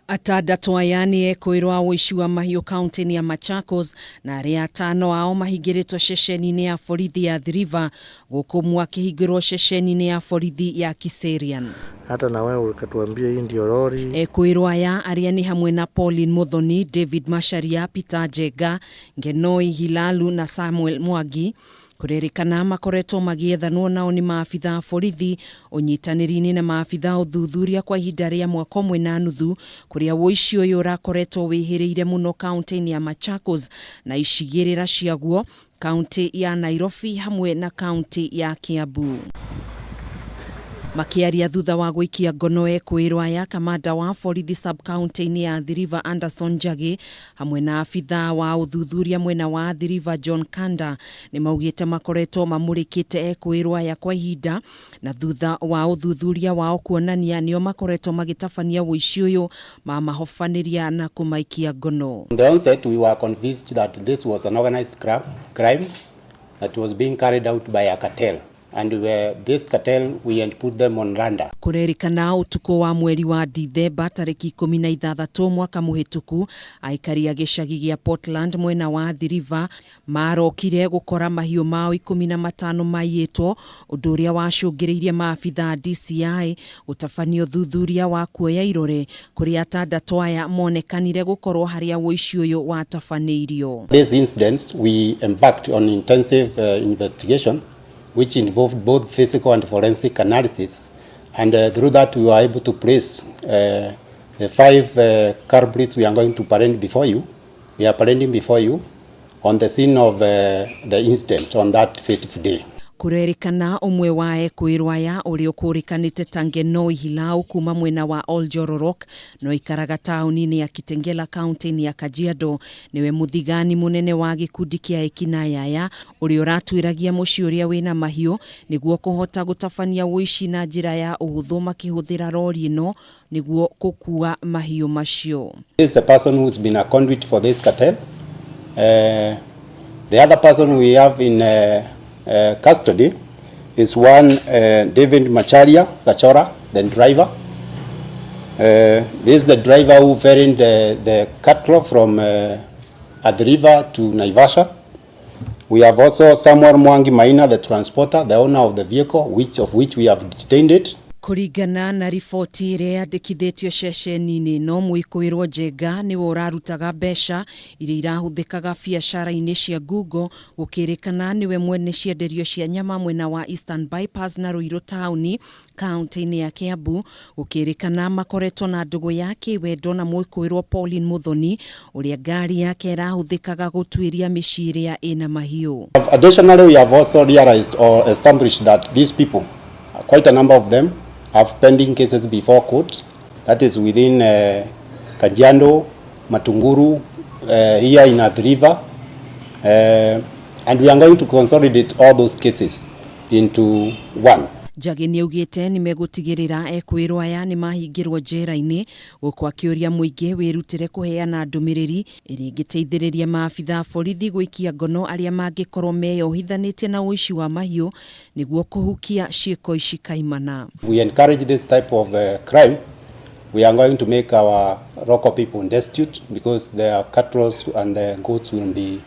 Atandatũ aya nĩ ekũĩrwo a ũici wa mahiũ kaunti-inĩ ya Machakos na arĩa atano ao mahingĩrĩtwo ceceni-inĩ ya borithi ya Athi River gũkũ ũmwe akĩhingĩrwo ceceni-inĩ ya borithi ya Kiserian. Hata na wewe ukatuambia hii ndio lori. Ekũĩrwo aya arĩa nĩ hamwe na Pauline Muthoni, David Macharia, Peter Njenga, Ngenoi Hilalu na Samuel Mwangi kũrerĩkana makoretwo magĩethanwo nao nĩ maabitha a borithi ũnyitanĩri-inĩ na maabitha a ũthuthuria kwa ihinda rĩa mwaka ũmwe na nuthu kũrĩa ũici ũyũ ũrakoretwo wĩhĩrĩire mũno kaunti-inĩ ya Machakos na icigĩrĩra ciaguo, kaunti ya Nairobi hamwe na kaunti ya Kiambu. Makĩaria thutha wa gũikia ngono ekũĩrwo aya, kamanda wa borithi sub-county-inĩ ya Athi River Anderson Njagi hamwe na abithaa wa ũthuthuria mwena wa Athi River John Kanda nĩ maugĩte makoretwo mamũrĩkĩte ekũĩrwo aya kwa ihinda na thutha wa ũthuthuria wao kuonania nĩo makoretwo magĩtabania ũici ũyũ mamahobanĩria na kũmaikia ngono. On the onset we were convinced that this was an organized crime that was being carried out by a cartel. And we, this cartel, we had put them on randa. Kũrerĩkana ũtukũ wa mweri wa Dithemba tarĩki 16 mwaka mũhĩtũku, aikari a gĩcagi gĩa Portland mwena wa Athi River marokire gũkora mahiũ mao 15 maiyĩtwo, ũndũ ũrĩa wacũngĩrĩirie maabitha a DCI gũtabania ũthuthuria wa kuoya irore kũrĩa atandatũ aya monekanire gũkorwo harĩa ũici ũyũ watabanĩirio. This incident, we embarked on intensive investigation which involved both physical and forensic analysis, and through that we were able to place the 5 culprits we are going to parade before you. We are parading before you on the scene of the incident on that fateful day. Kũrerĩkana ũmwe wa ekũĩrwo aya ũrĩa ũkũrĩkanĩte ta Ngenoi Hilau kuma mwena wa Oljororok no ikaraga taũni-inĩ ya Kitengela kaunti-inĩ ya Kajiado nĩwe mũthigani mũnene wa gĩkundi kĩa ekinayaya ũrĩa ũratuĩragia mũciĩ ũrĩa wĩna mahiũ nĩguo kũhota gũtabania ũici na njĩra ya ũhũthũ makĩhũthĩra rori ĩno nĩguo gũkua mahiũ macio. This is the person who's been a conduit for this cartel. The other person we have in custody is one David Macharia Gachora, the driver. This is the driver who ferried the cattle from Athi River to Naivasha. We have also Samuel Mwangi Maina, the transporter, the owner of the vehicle, of which we have detained it. Kũringana na riboti ĩrĩa yandĩkithĩtio ceceni-inĩ no mwĩkũĩrwo Njenga nĩwe ũrarutaga mbeca iria irahũthĩkaga biacara-inĩ cia Google gũkĩrĩkana nĩwe mwene cienderio cia nyama mwena wa Eastern Bypass na Ruiru taũni kaunti-inĩ ya Kiambu gũkĩrĩkana makoretwo na ndũgũ ya kĩwendo na mwĩkũĩrwo Pauline Muthoni ũrĩa ngari yake ĩrahũthĩkaga gũtuĩria mĩciĩ ĩrĩa ĩna mahiũ. Additionally, we have also realized or established that these people, quite a number of them, have pending cases before court, that is within Kajiado, Matunguru, here in Athi River, and we are going to consolidate all those cases into one. Njagi nĩaugĩte nĩmegũtigĩrĩra ekwĩrwo aya nĩmahingĩrwo njera-inĩ gũkũ akĩũria mũingĩ wĩrutĩre kũheana ndũmĩrĩri ĩrĩa ĩngĩteithĩrĩria maabitha a borithi gũikia ngono arĩa mangĩkorwo meyohithanĩtie na ũici wa mahiũ nĩguo kũhukia ciĩko ici kaimana. We encourage this type of crime. We are going to make our local people destitute because their cattle and their goats will be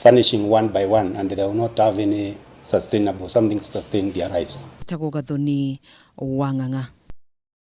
vanishing one by one and they will not have any sustainable, something to sustain their lives. Tagwo Gathoni Wang'ang'a.